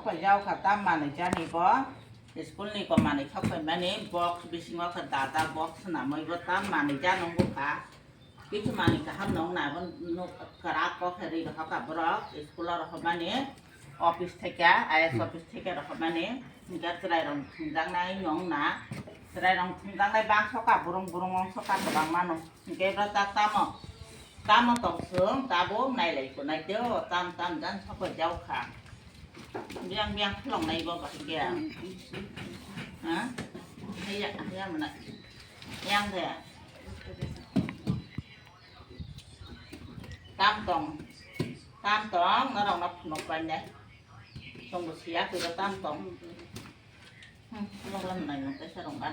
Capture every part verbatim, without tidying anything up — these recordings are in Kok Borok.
Koi jao kha tam manwi jani bo. School ni ko manwi khok pai mani box bisingo kha dada box namwi bo tam manwi jano wngkha. Kichu manwi kaham nong na bo nuk kwrak kok khe ri rokha borok school o rokha mani office theke I S office theke rokha mani. Hinkhe chwrai rok thwngjaknai nong na chwrai rok thwngjaknai bang soka burung burung ong soka kwbang mano. Hinkhe bwsa tamo, tamo tong chwng tabuk nailai kunai teo, tam tam jan sokoi jau kha. Biang biang khulong nai bo bahai khe. Ha? Haya, haya mana. Yang de. Tam tong. Tam tong, norok no phunuk pai nai. Chwng bo siya khe tam tong. Hmm, noklam nai nang kaisa rong ban.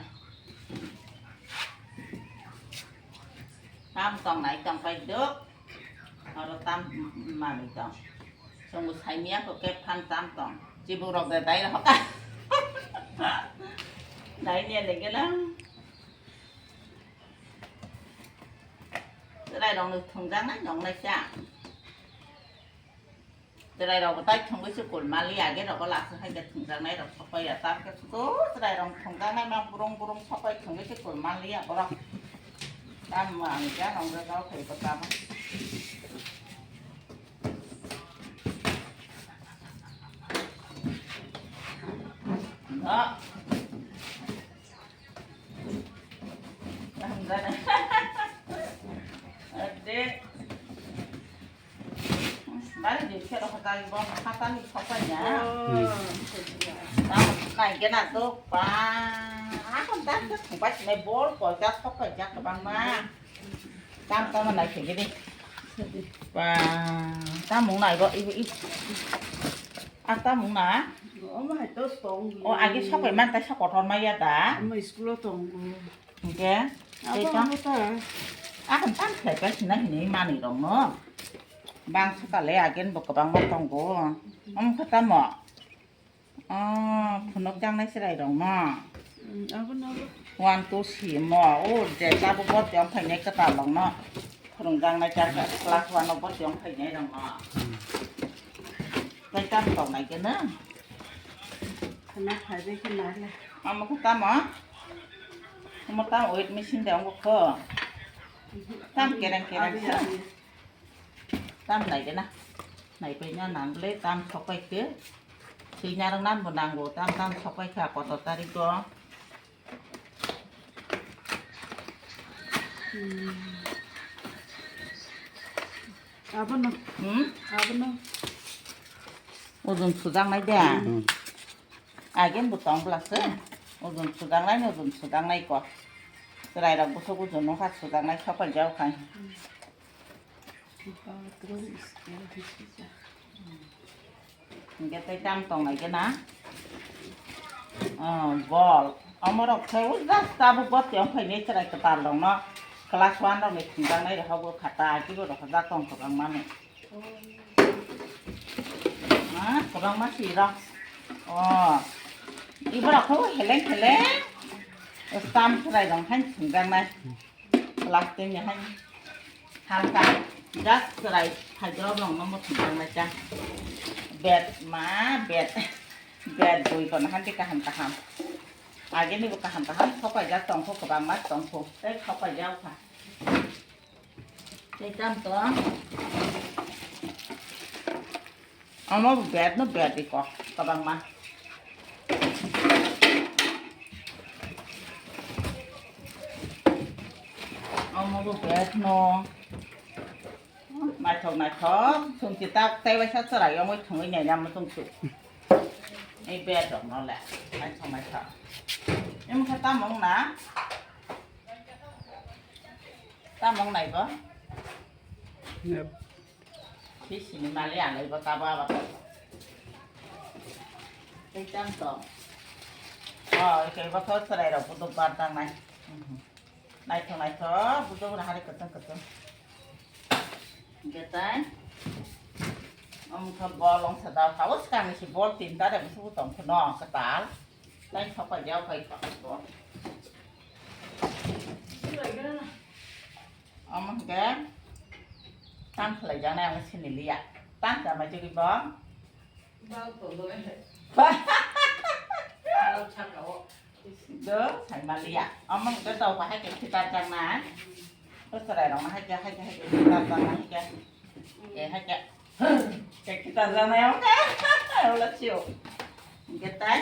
Tam tong nai tong pai dok. Oro tam manwi tong. Chwng bo saimia kho khe phan tam tong. Chibuk rok de dai rok. Dai ni de gela. Chwrai rok no thwngjak nai nong nai cha. Chwrai rok tai thwngwi se kul mali age rok lasa hai khe thwngjaknai rok sokoi ya tam khe sudo chwrai rok thwngjaknai ma burung burung sokoi thwngwi se kul mali ya borok. Tam ang ja nong ja jao khai ko tam. No. Tam ja na. Ade. Bari di khe rok dai bo hata ni sopai ya. Hmm. Tam nai gena do pa. Ako dan do thumpai sinai bol ko ja sopai ja kwbang ma. Tam tam nai khe gidi. Pa tam mung nai bo i i. A tam mung na. Omo hai to tong. O agi sopai man tai sa kotor ma ya da. Omo school o tongo. Hingke, abo tei tang, abo ta. Akon tang khlai pai sina hinwi manwi rok no. Bang saka le agen bo kwbangma tongo. Omo khe tamo? Oh, phunuk jangnai chwrai rok no. Mm, abo no abo. One, two, three mo. O je tabuk bo tiyong phainai kwtal rok no. Phwrwng jangnai jar class one o bo tiyong phainai rok no. Tei tam tongnai khe no. Khana phaibai khe nai le. Omo khe tamo? Omo tamo weight machine de ongo kho? Tam kereng kereng khe. Tam nai de na. Nai pai na nang le tam sok pai khe. Sui narwk nan bo nango tam tam sok pai kha kotor tarik o. Hmm. Abono. Hmm? Abono. Ujun sujaknai de. Hmm. Agen bo tong bwlak se. Ujun sujaknai ni ujun sujaknai ko. Chwrai rok bwswk ujun nokha sujaknai sopai jau khai. Hingke tei tam tongnai khe na? Oh, bol. Omorok khe o just tabuk bo tiyong phainai chwrai kwtal rok no. Class one rok ni thwngjaknai rok bo khata, agi bo rok jak tong kwbangma no. Ha, kwbangma si rok. Oh. Iborok khe heleng heleng. Tam chwrai rok hai thwngjaknai. Plastic ni hai halka just chwrai phaidrop rok no muchung tangnai ta. Bed ma bed, bed bui kono hai kaham kaham. Age ni bo kaham kaham sopai jak tong kho kwbangma tong kho tei sopai jak kha. Tei tam tong. Omo bo bed no bed iko kwbangma. Omo bo bed no. Naithok naithok, chwng si tak tei waisa chwrai ongoi thwngwi nai namo chwng su. Ei bed rok no le, naithok naithok. Imo khe tamo wng na? Tamo wng nai bo? Yep. Bisini mali anai bo tabo abo. Tei tam tong. Oh, eke bo thor chwrai rok buduk bar tangnai. Mhm. Naithok naithok, buduk na hari kwchwng kwchwng. Hingke tai. Omo khe bol ongsa da, tabuk swkang ni si bol tinta de busuku tong khe no kwtal. Tai sopai jak pai kha bol. Omo hingke tam khlai jak nai ang sini liya. Tam ta mai jogwi bo. Do, sai maliya. Omo hwnkhe tau bahai khe khitar jakna. Bo chwrai rokno hai khe, hai khe, hai khe khitar jakna hai khe. Khe hai khe. Khe khitar jakna omo khe. Ola chio. Hwnkhe tai.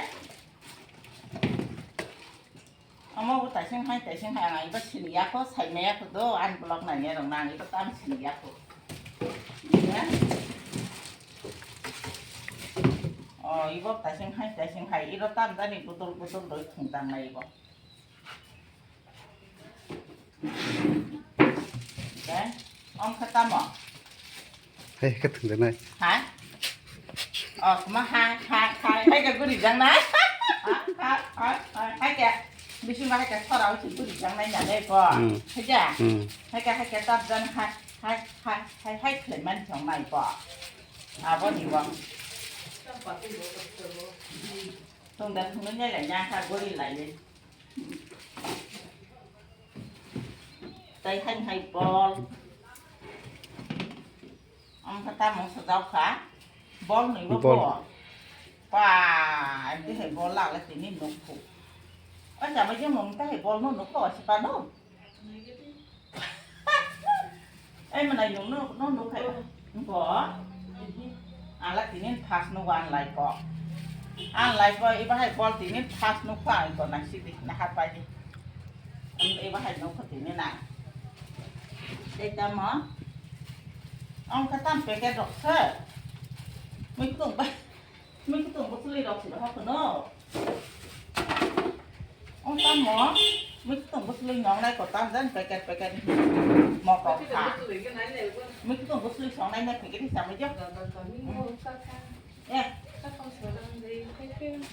Omo bo taising hai, taising hai, ang iba sini yakho, sai maya kho do, ani vlog nainai rok nang iba tam sini yakho. Ya. O, ibo taising hai, taising hai, iro tam jani budol budol roi thung tang nai ibo. Dai, ong khe tamo? Hai, khe thwngjaknai. Ha? O, kuma ha, ha, ha, hai khe guri jangnai. Ha, ha, ha, ha, hai khe. Bisingo hai khe sora usi guri jangnai na le ko. Hmm. Hai khe? Hmm. Hai khe, hai khe tap jan, hai, hai, hai, hai, hai khlai man chong nai ko. Abo ni bo. Tong da thung nai lai na ha guri lai le. Tei hai hai bol. Ang kha tamung sajau kha. Bol nui bo Bol. Bol. Pa, ang tei hai bol lak le tini nuk phu. O jaba je mung tei hai bol no nuk phu, si pa no. Ei, manai nung no, no, no khai. Bo. Ala tinin fast no wan lai ko. An lai ko, iba hai bol tinin fast no kha ko na sidi, na ha pai di. Am iba hai no ko tinin na. Dei tamo. Ang kha tam packet rok se. Mui kung ba. Mui kutung bwswlwi rok si rohor phano. Ong tamo, mui kutung bwswlwi nongnai ko tam jan packet packet mokok kha. Mui kutung bwswlwi songnai na phikiri samui jo. Eh.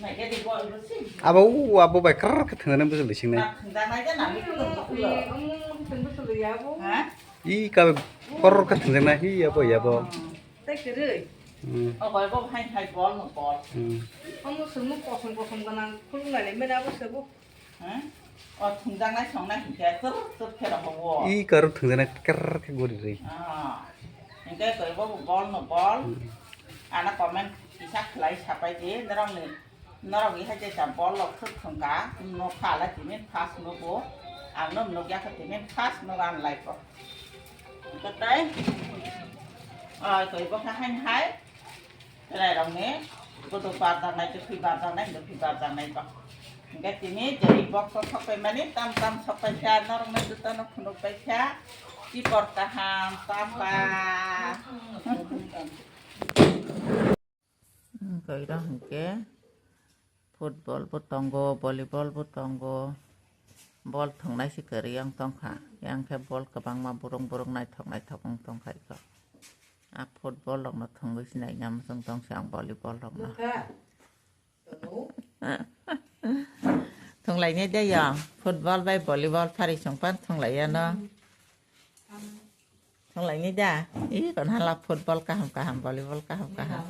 Nai jadi bo ibu si. Abo u abo bai kar khe thangna bwswlwi singnai. Na thangna nai jana mui kutung bwswlwi. Ha? I ka koror ka thangjakna hi yabo yabo. Tei kwrwi. Hmm. O bai bo hai hai bol no bol. Hmm. Omo sumuk kosom kosom gwnang khulum nai le mena bo sebo. Hmm? O thungjaknai songnai hinkhe chur chur khe rokho wo. I karo thungjaknai ker khe gori ri. Ah. Hinkhe koi bo bol no bol. Hmm. Ana comment kisa khlai sapai di norok ni. Norok hai je ta bol lok thuk thung ka, no kha la tini fast no bo. Ang no nuk ya kha tini fast no ran lai ko. Ko tai. Ai ko bo kha hai hai. Rai rong ni. Ko to par dang nai, to phi bar dang nai, to phi bar dang nai ko. Ga tini jai bok ko sok pai mani, tam tam sok pai kha, norok nai juta no phunuk pai kha. Ki por kaham, tapa. Wngkha iro hinkhe football bo tongo, volleyball bo tongo, bol thwngnai se kwrwi wng tongkha. Yang khe bol kwbangma burung burung naithok naithok wng tongkha iko. A football rokno thwngwi se naina muchung tongse ang volleyball rokno. Thwnglainai de yo, football bai volleyball phari chwng pan thwnglaiya no. Thwnglainai da? Ih, kon hala football kaham kaham, volleyball kaham kaham.